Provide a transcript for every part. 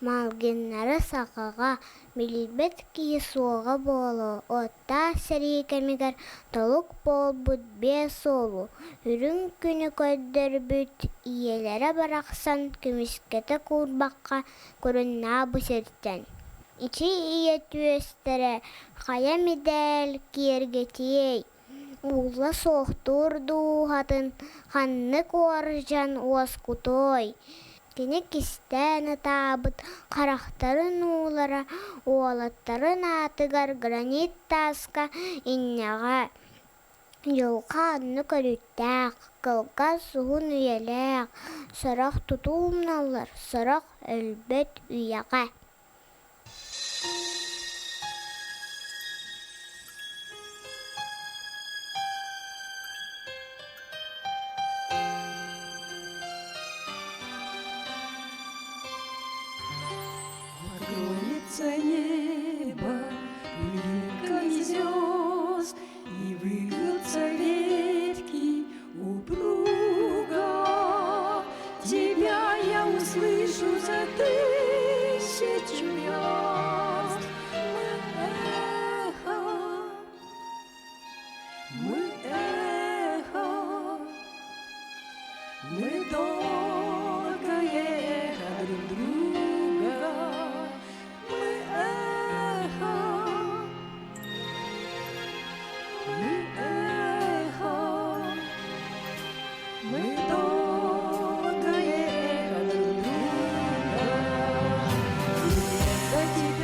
Малгиннары сахаҕа билбэт киһи суоҕа буолуо, уоттаах сэрии кэмигэр толук буолбут биэс уолу үрүҥ күнү көрдөрбүт ийэлэрэ барахсан көмүскэтэ куурбахха көрүннэҕэ бу сиртэн. Ити ийэ түөстэрэ хайа мэдээл киэргэтиэй, уулла суохтуур дууһатын ханнык уордьан уоскутуой? Кини кистээн ытаабыт харахтарын уулара уолаттарын аатыгар гранит тааска иннэҕэ Дьылҕа оннук өрүттээх, кылгас уһун үйэлээх, сорох тутуу умналлар, сорох өлбөт үйэҕэ. Покроется небо пылинкой звезд, И выгнутся ветки упруго. Тебя я услышу за тысячу верст. Мы эхо, мы эхо, мы долгое эхо друг друга. Мы эхо, мы эхо, мы долгое эхо друг друга. И эхо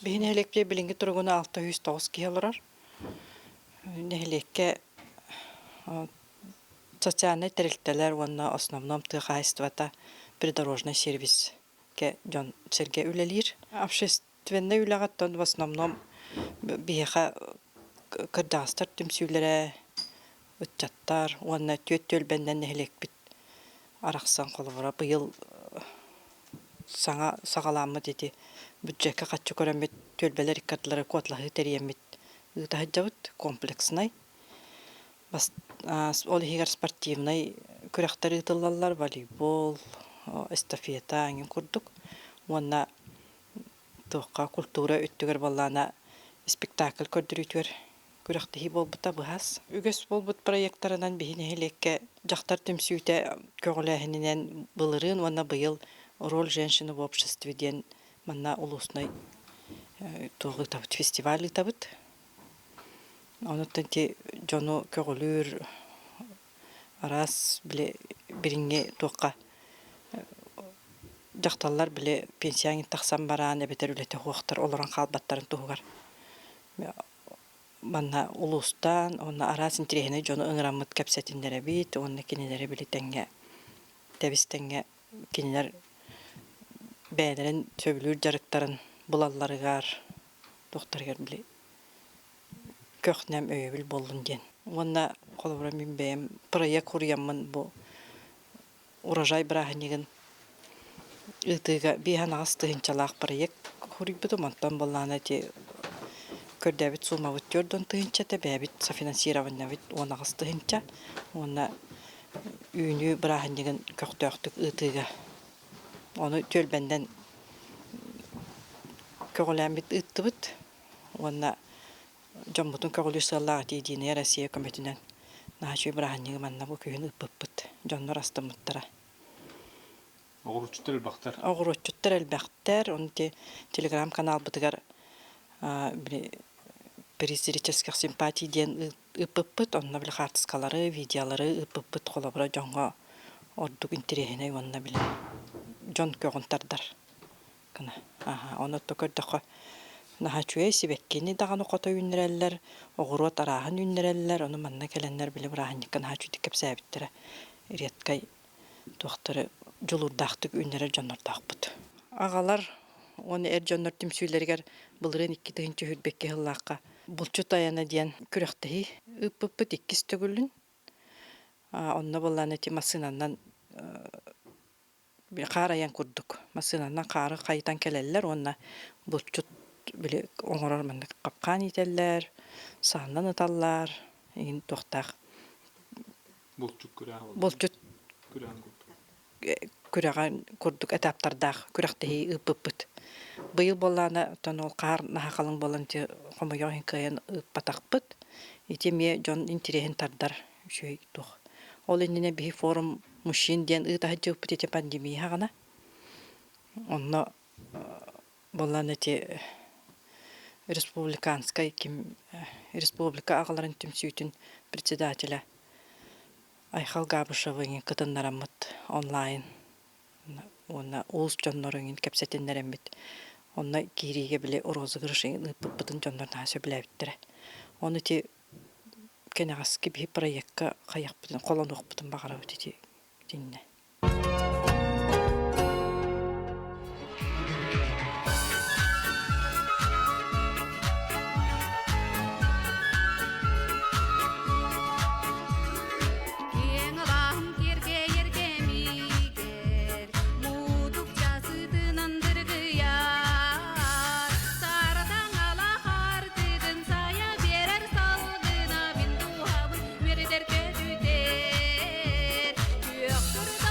Биһи нэһилиэкпитигэр билиҥҥи туругунан 609 киһи олорор. Нэһилиэккэ социальнай тэрилтэлэр уонна основном тыа хаһаайыстыбата придорожный сервискэ дьон-сэргэ үлэлиир. Общественнай үлэҕэ в основном биһиэхэ кырдьаҕастар түмсүүлэрэ, ыччаттар уонна түөрт түөлбэннэн нэһилиэкпит арахсан холобура быйыл саҥа саҕаламмыт ити бюджекка хаччы көрөммүт түөлбэлэр икки ардылара куоталаһыы тэрийэммит ыыта сылдьабыт комплекснай. Ол иһигэр спортивнай күрэхтэр ыытыллаллар волейбол, эстафета эҥин курдук уонна туохха культура өттүгэр буоллаҕына спектакль көрдөрүүтүгэр күрэхтэһии буолбута быһаас. Үгэс буолбут проектарынан биһи нэһилиэккэ дьахтар түмсүүтэ көҕүлээһининэн былырыын уонна быйыл «Роль женщины в обществе» диэн манна улуснай туох ыытабыт, фестиваль ыытабыт. Онуттан ити дьону көҕүлүүр араас били билиҥҥи туохха дьахталлар били пенсияҥ тахсан баран эбэтэр үлэтэ суохтар олорон хаалбаттарын туһугар манна улуустан уонна араас интэриэһинэй дьону ыҥыраммыт кэпсэтиннэрэбит уонна кинилэри били тэҥҥэ тэбис-тэҥҥэ кинилэр бэйэлэрин сөбүлүүр дьарыктарын булалларыгар туохтарыгар били көх-нэм өйөбүл буоллун диэн. Уонна холобура мин бэйэм проект суруйаммын бу урожай бырааһынньыгын ыытыыга 58 тыһыынчалаах проект суруйбутум. Онтон буоллаҕына ити көрдөөбүт суумабыт 40 тыһыынча этэ, бэйэбит софинансированиебыт 18 тыһыынча уонна үүнүү бырааһынньыгын көхтөөхтүк ыытыыга ону түөлбэннэн көҕүлээммит ыыттыбыт уонна дьоммутун көҕүлүүр сыаллаах ити Единая Россия көмөтүнэн наһаа үчүгэй бырааһынньыгы манна бу күһүн ыыппыппыт. Дьоннор астыммыттара. Оҕуруотчуттар элбэхтэр. Оҕуруотчуттар элбэхтэр. Ону ити телеграм-каналбытыгар приз лирических симпатий диэн ыыппыппыт. Онно били хаартыскалары, видеолары ыыппыппыт. Холобура дьоҥҥо ордук интэриэһинэй уонна били дьон көҕүн тардар гына. Аха, ону көрдөххө наһаа үчүгэй сибэккини даҕаны хото үүннэрэллэр, оҕуруот арааһын үүннэрэллэр, ону манна кэлэннэр били бырааһынньыкка наһаа үчүгэйдик кэпсээбиттэрэ. Редкай туохтары дьулуурдаахтык үүннэрэр дьоннордоохпут. Аҕалар уонна эр дьоннор түмсүүлэригэр былырыын 2022 сыллаахха булчут айана диэн күрэхтэһии ыыппыппыт иккис төгүлүн. Онно буоллаҕына ити массыынанан хаар айан курдук массыынанан хаары хайытан кэлэллэр уонна булчут били оҥорор маннык хапкаан иитэллэр, сааннан ыталлар, иһин туохтаах Булчут күрэҕэ булчут күрэҕин курдук. Күрэҕин курдук этаптардаах күрэхтэһии ыыппыппыт. Быйыл буоллаҕына оттон ол хаар наһаа халыҥ буолан ити хомойуох иһин кыайан ыыппатахпыт. Ити эмиэ дьон интэриэһин тардар үчүгэй туох. Ол иннинэ биһи форум мужчин диэн ыыта сылдьыбыппыт ити пандемия саҕана. Онно буоллаҕына ити республиканскай ким республика аҕаларын түмсүүтүн председателэ Айхал Габышевы иҥин кытыннараммыт онлайн уонна уус дьоннору иҥин кэпсэтиннэрэммит онно киириигэ били розыгрыш ыыппыппытын дьоннор наһаа сөбүлээбиттэрэ. Ону ити кэнэҕэски биһи проекка хайахпытын холонуохпутун баҕарабыт ити итиннэ. Киэҥ алааһым киэргэйэр кэмигэр, мутукча сытынан дыргыйар. Саратаҥ алаһар тыгын сайа биэрэр салгына мин дууһабын үөрдэр көтүтэр. Күөх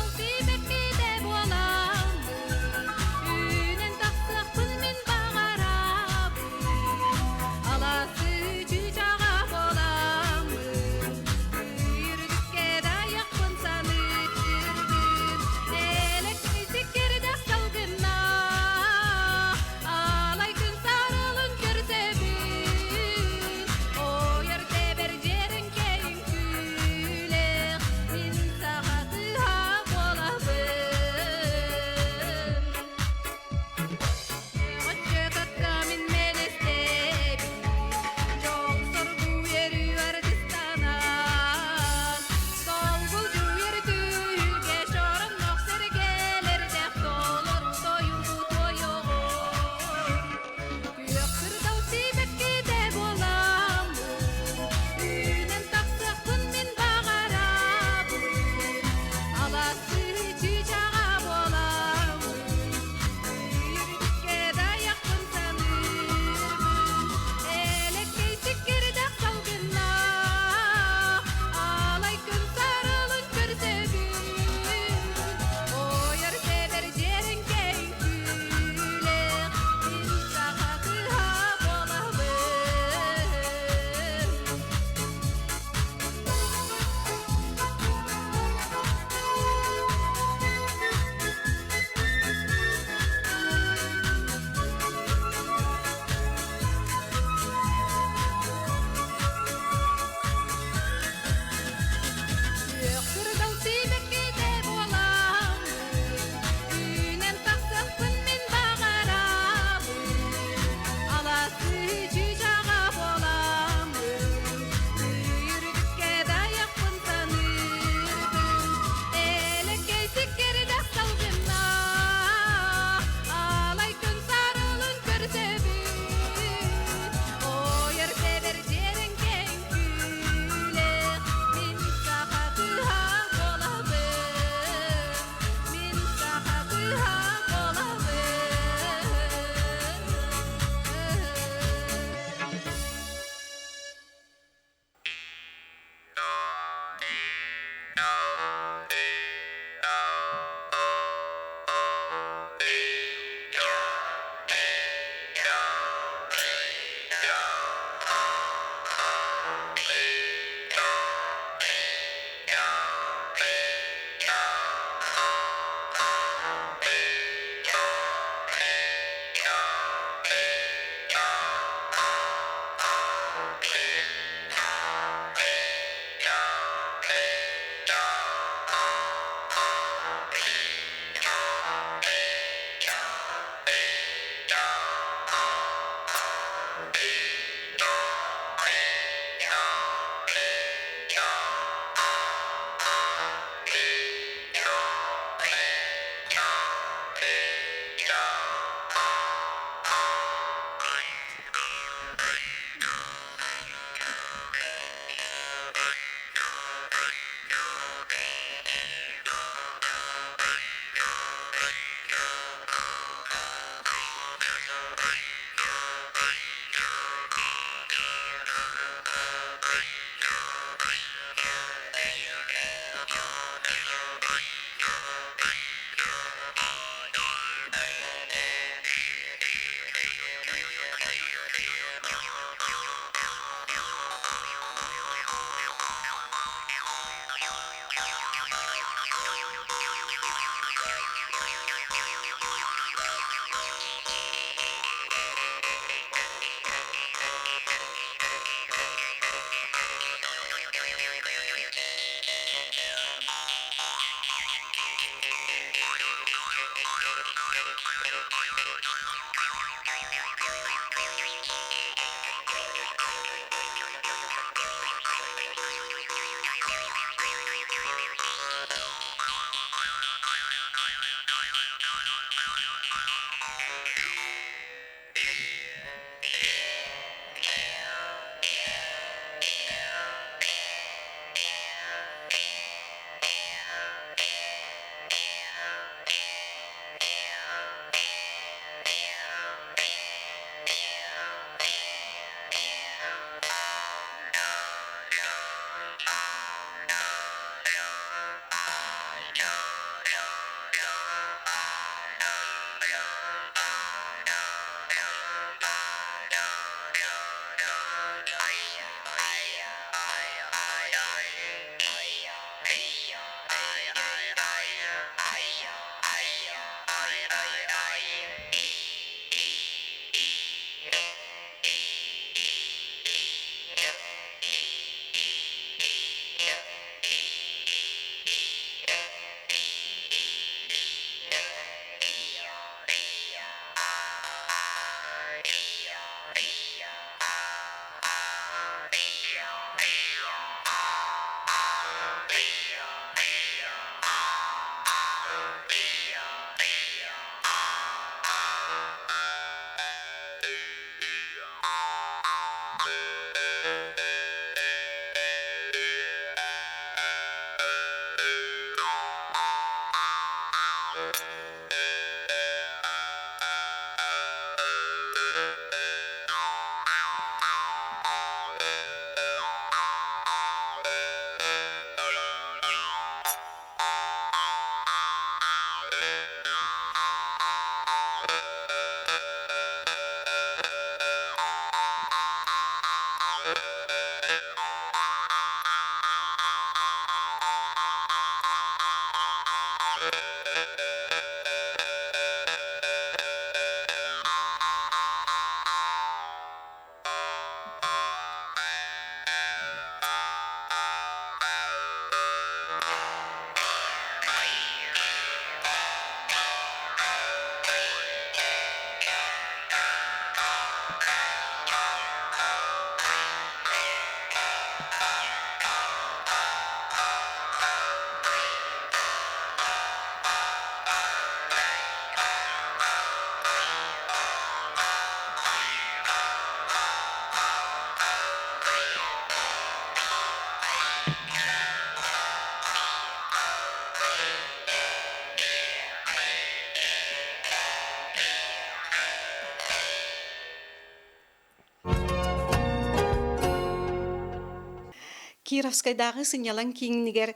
Кировскайдааҕы сынньалаҥ киинигэр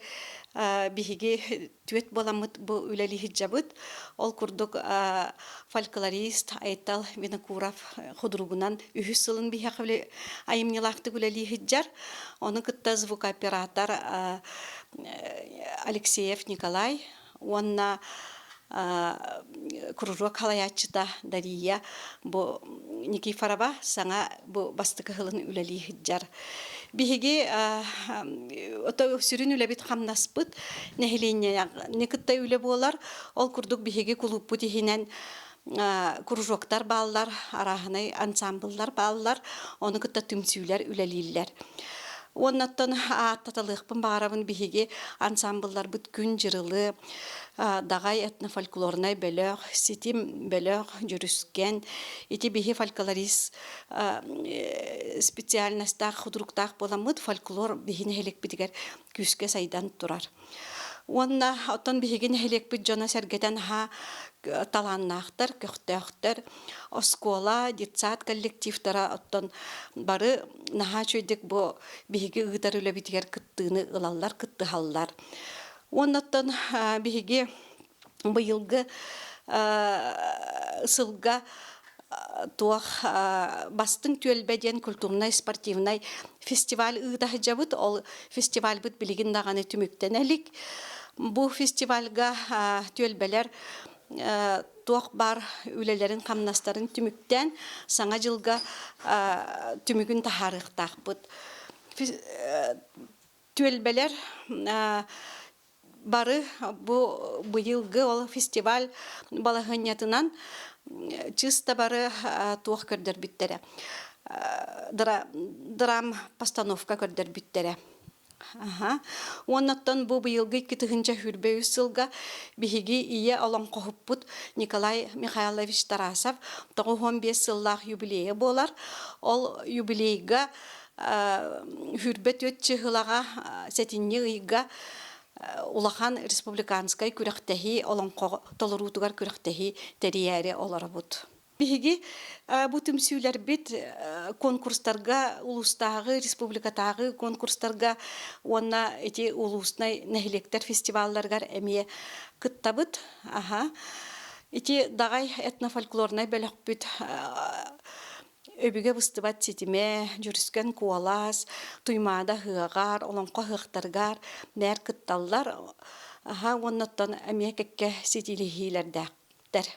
биһиги түөт буоламмыт бу үлэлии сылдьабыт. Ол курдук фольклорист Айтал Винокуров худругунан үһүс сылын биһиэхэ айымньылаахтык үлэлии сылдьар. Ону кытта звукооператор Алексеев Николай уонна кружок халайааччыта Дария бу Никифорова саҥа бу бастакы сылын үлэлии сылдьар. Биһиги сүрүн үлэбит хамнаспыт нэһилиэнньэни кытта үлэ буолар. Ол курдук биһиги кулууппут иһинэн кружоктар бааллар, арааһынай ансамбллар бааллар, ону кытта түмсүүлэр үлэлииллэр. Уоннаттан ааттаталыахпын баҕарабын биһиги ансамблларбыт Күн Дьырылы, Даҕай этнофольклорнай бөлөх, Ситим бөлөх, Дьүрүскэн, ити биһи фольклорист специальностаах, худруктаах буоламмыт фольклор биһи нэһиликпитигэр күүскэ сайдан турар. Уонна оттон биһиги нэһилиэкпит дьоно-сэргэтэ наһаа талааннаахтар, көхтөөхтөр. Оскуола, детсад коллективтара оттон бары наһаа үчүгэйдик бу биһиги ыытар үлэбитигэр кыттыыны ылаллар, кыттыһаллар. Уонна оттон биһиги быйылгы сылга туох бастыҥ түөлбэ диэн культурнай-спортивнай фестиваль ыыта сылдьабыт. Ол фестивальбыт билигин даҕаны түмүктэнэ илик. Бу фестивальга түөлбэлэр туох баар үлэлэрин-хамнастарын түмүктээн саҥа дьылга түмүгүн таһаарыахтаахпыт. Түөлбэлэр Бары бу быйылгы ол фестиваль балаһыанньатынан чыста бары туох көрдөрбүттэрэ. Драм постановка көрдөрбүттэрэ. Аха. Уоннаттан бу быйылгы 2023 сылга биһиги ийэ олоҥхоһуппут Николай Михайлович Тарасов 95 сыллаах юбилейа буолар. Ол юбилейга хүрбэ түөрт чыһылаҕа сэтинньи ыйга улахан республиканскай күрэхтэһии олоҥхо толоруутугар күрэхтэһии тэрийээри олоробут. Биһиги бу түмсүүлэрбит конкурстарга улуустааҕы, республикатааҕы конкурстарга уонна ити улууснай нэһилиэктэр фестивалларыгар эмиэ кыттабыт. Аха. Ити Даҕай этнофольклорнай бөлөхпүт Өбүгэ быстыбат ситимэ, дьүрүскэн куолас, Туймаада ыһыаҕар, олоҥхо ыһыахтарыгар нээр кытталлар. Аһа уонна оттон эмиэ кэккэ ситиилэһиилэрдээхтэр.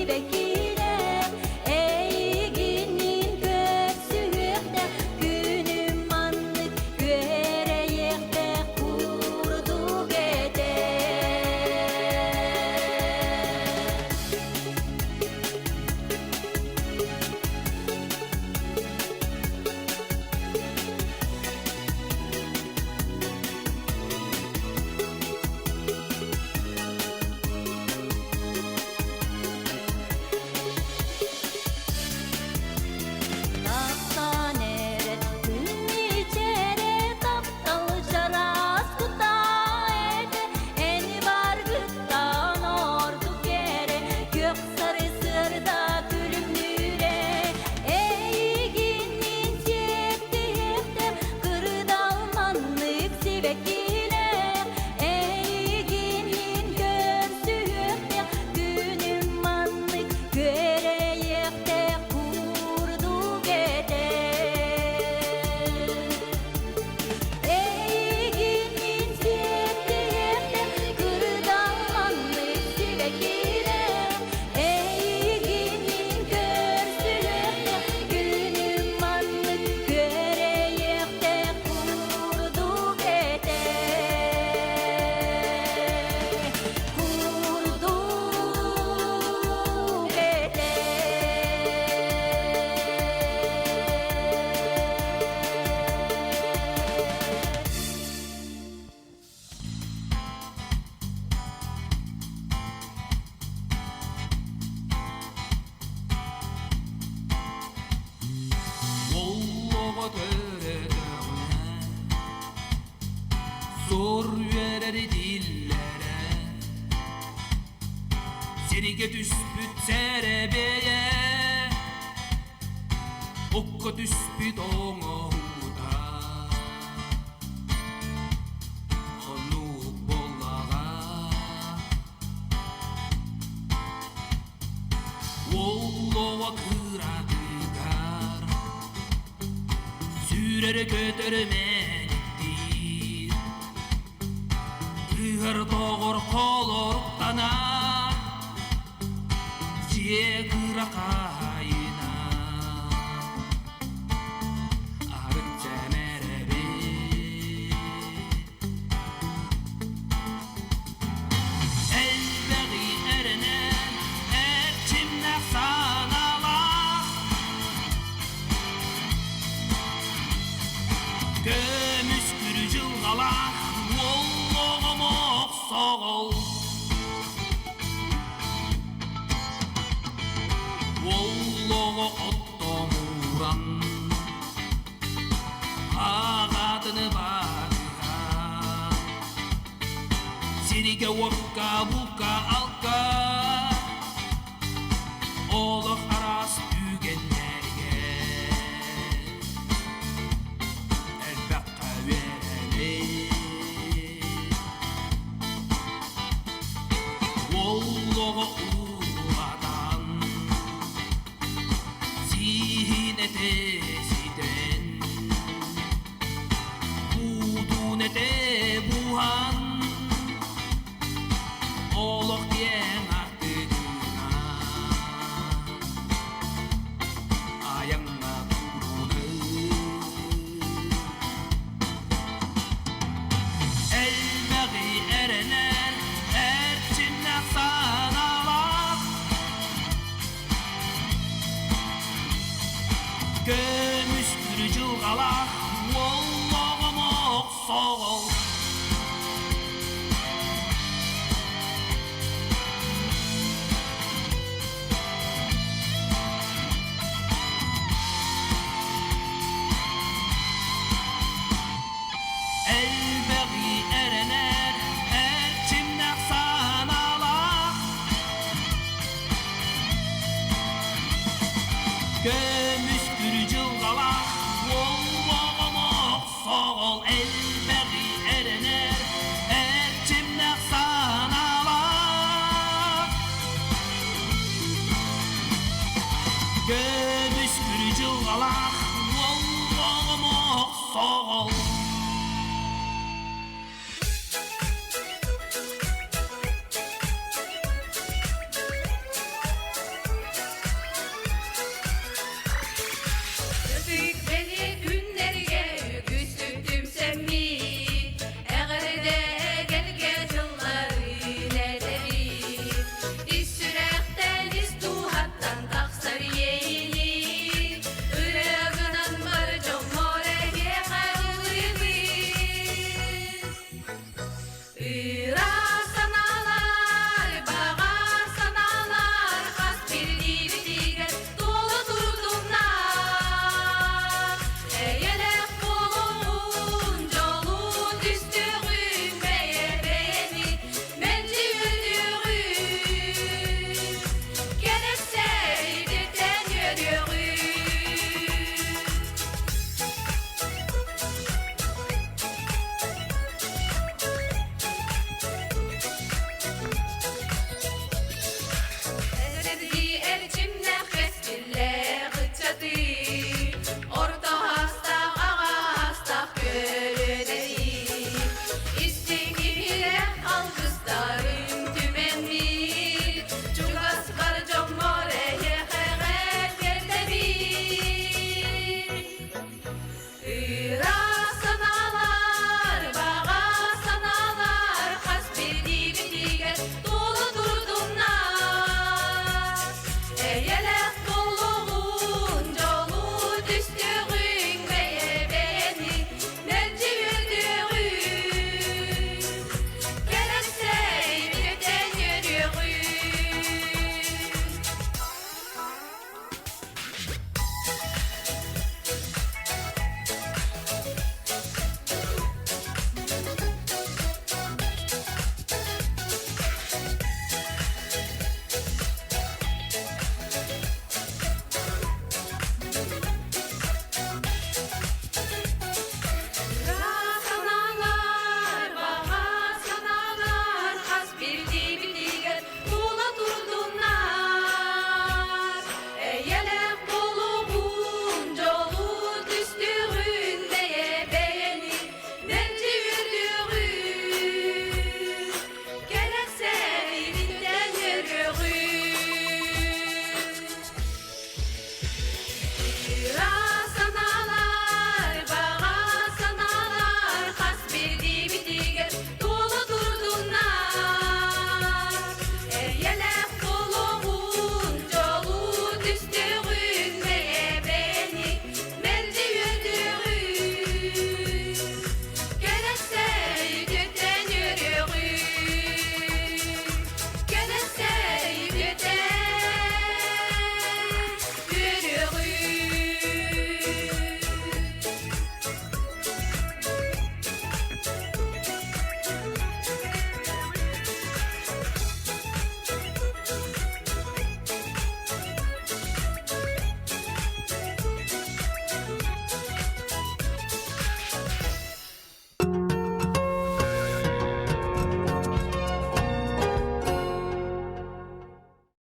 сибэккилээх Эйигинниин көрсүһүөхтээх күнүм маннык күөрэйиэхтээх курдук этэ. Тахсан эрэ күн мичээрэ таптал чараас кутаа этэ эн баргыттан ордук эрэ күөх сары сырда күлүмнүүрэ эйигинниин сиэттиһиэхтэ кырдал маннык сибэккилээх эйигинниин көрсүһүөхтэ күнүм маннык күөрэйиэхтээх курдук этэ. Эйигинниин сиэттиһиэхтэ кырдал маннык сибэккилээх Эйигинниин көрсүһүөхтэ күнүм маннык күөрэйиэхтээх курдук этэ. Курдук этэ. Оллоҕо төрөтөҕүнэ Сор үөрэр дииллэрэ Сиригэ түспүт сэрэбиэйэ Окко түспүт оҥоһуута Оннук буоллаҕа Оллоҕо кыратыгар Сүүрэр-көтөр мэниктиир Ыһар-тоҕор холоруктанар Дьиэ кыра хаһаайына Арыт сэмэрэбит Элбэҕи эрэнэн эрчимнээх санаалаах Көмүс күрү дьылҕалаах уоллоҕом охсоҕол Уоллоҕо оттомуран аҕатыны батыһан Сиригэ-уокка булка-алка Олох араас түгэннэригэр элбэххэ үөрэнэр. Уоллоҕо уулатан, сиһин этэ ситэн, куутун этэ буһан, олох диэн артыгынан айаҥҥа турунар. Элбэҕи эрэнэр эрчимнээх санаалаах Көмүс күрү дьылҕалаах уоллоҕом охсоҕол Элбэҕи эрэнэр эрчимнээх санаалаах Көмүс күрү дьылҕалаах уоллоҕом охсоҕол элбэҕи эрэнэр эрчимнээх санаалаах Көмүс күрү дьылҕалаах уоллоҕом охсоҕол.